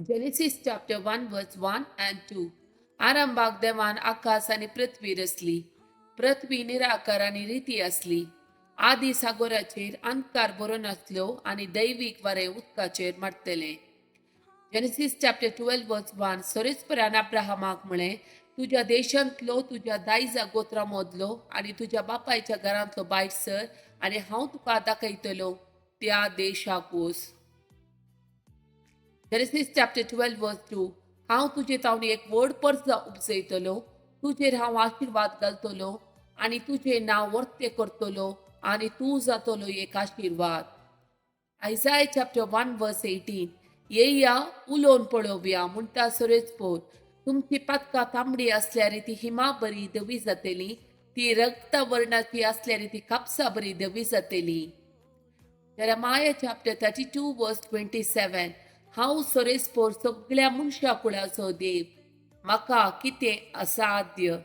Genesis chapter 1 verse 1 and 2. आरंभाक देवान आकाश आनी पृथ्वी रचली. पृथ्वी निराकार आनी रिती आसली. आदी सागोराचेर अंधकार भरून आसलो आनी दैवीक वारें उदकाचेर मारतलें. Genesis chapter 12 verse 1. सरेस्परान अब्राहमाक म्हळें, तुज्या देशांतलो, तुज्या दायजा गोत्रा मदलो आनी तुज्या बापायच्या घरांतलो भायर सर आनी हांव तुका दाखयतलो त्या देशाक वच. Genesis chapter 12 verse 2. हांव तुजे तावन एक व्हड परजा उपजयतलो, तुजेर हांव आशिर्वाद घालतलो आनी तुजें नांव वर्ते करतलो आनी तूं जातलो एक आशिर्वाद. Isaiah chapter 1 verse 18. येया उलोवन पळोवया म्हणटा सरेस्पोर, तुमची पातकां तांबडी आसल्यार ती हिमा बरी धवी जातली, ती रक्ता वर्णाची आसल्यार ती कापसा बरी धवी जातली. Jeremiah chapter 32 verse 27. हांव सरेस्पोर सगळ्या मनशा कुळाचो देव, म्हाका कितें असाध्य.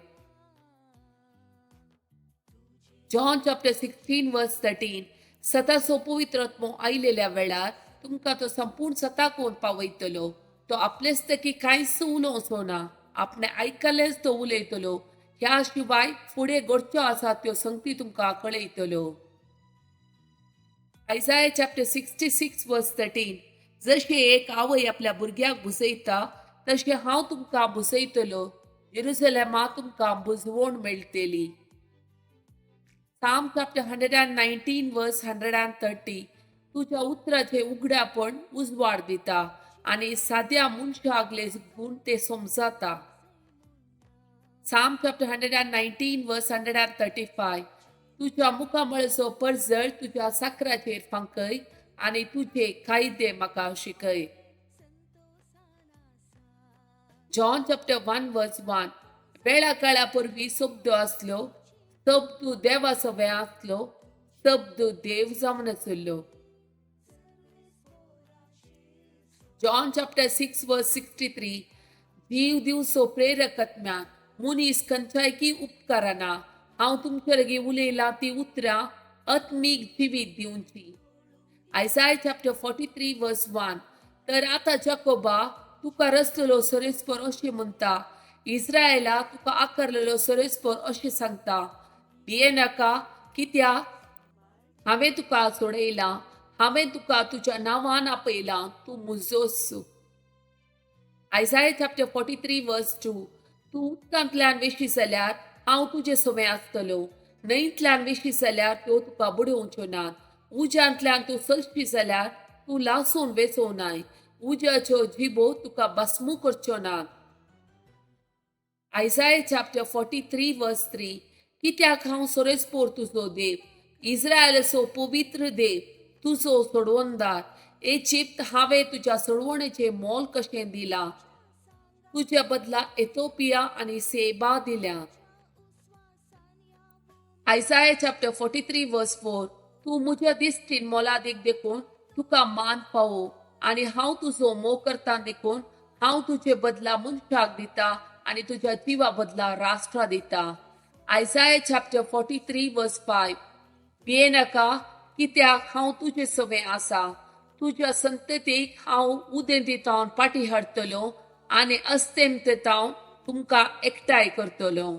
John chapter 16 verse 13. सताचो पवित्र आत्मो आयलेल्या वेळार तुमकां तो संपूर्ण सताक पावयतलो. तो आपलेच तकी कांयच उलोवचो ना, आपणे आयकलेंच तो उलयतलो. ह्या शिवाय फुडें घडच्यो आसा त्यो संगती तुमकां कळयतलो. Isaiah chapter 66 verse 13. जशें एक आवय आपल्या भुरग्याक भुजयता तशें हांव तुमकां भुजयतलो. जेरुसलेमा तुमकां बुजवण मेळटली. Psalm chapter 119 verse 130. तुज्या उतराचें उगडापण उजवाड दिता आनी साद्या मनशागले गुण ते समजाता. Psalm chapter 119 verse 135. तुज्या मुखामळचो परजळ तुज्या साकराचेर फांकय आनी तुजे कायदे म्हाका शिकय. John chapter 1 verse 1. वेळा काळा पूर्वी शब्द आसलो, शब्द देवा सवें आसलो, शब्द देव जावन आसलो. John chapter 6 verse 63. जीव दिवचो प्रेरक आत्म्यान मनीस खंयच्याय उपकाराना हांव तुमचे लागीं उलयलां ती उतरां आत्मीक जिवीत दिवची. Isaiah chapter 43 verse 1. तर आतां जाकोबा तुका रचलेलो सरेस्पर अशें म्हणटा, इस्रायला तुका आकारलेलो सरेस्पर अशें सांगता, भियेनाका कित्याक हांवें तुका सोडयलां, हांवें तुका तुज्या नांवान आपयलां, तूं म्हजोच. Isaiah chapter 43 verse 2. तूं उदकांतल्यान वेशी जाल्यार हांव तुजे सवें आसतलो, न्हंयतल्यान वेशी जाल्यार त्यो तुका बुडोवच्यो नात, उज्यांतल्यान तूं सजशी जाल्यार तूं लासून वेचो नाय, उज्याच्यो जिबो तुका भस्मू करच्यो नात. Isaiah chapter 43 verse 3. कित्याक हांव सरेस्पोर तुजो देव, इस्रायलाचो पवित्र देव, तुजो सोडवणदार. इजिप्त हांवें तुज्या सोडवणेचें मोल कशें दिलां, तुज्या बदला एथोपिया आनी सेबा दिल्या. Isaiah chapter 43 verse 4. तूं म्हज्या दिश्टीन मोलादीक देखून तुका मान पावो आनी हांव तुजो मोग करता देखून हांव तुजे बदला मनशाक दिता आनी तुज्या जिवा बदला राष्ट्रा दिता. Isaiah chapter 43 verse 5. भियेनाका कित्याक हांव तुजे सवें आसा, तुज्या संततीक हांव उदेंती तावन फाटीं हाडटलो आनी अस्तेमते तावन तुमकां एकठांय करतलो.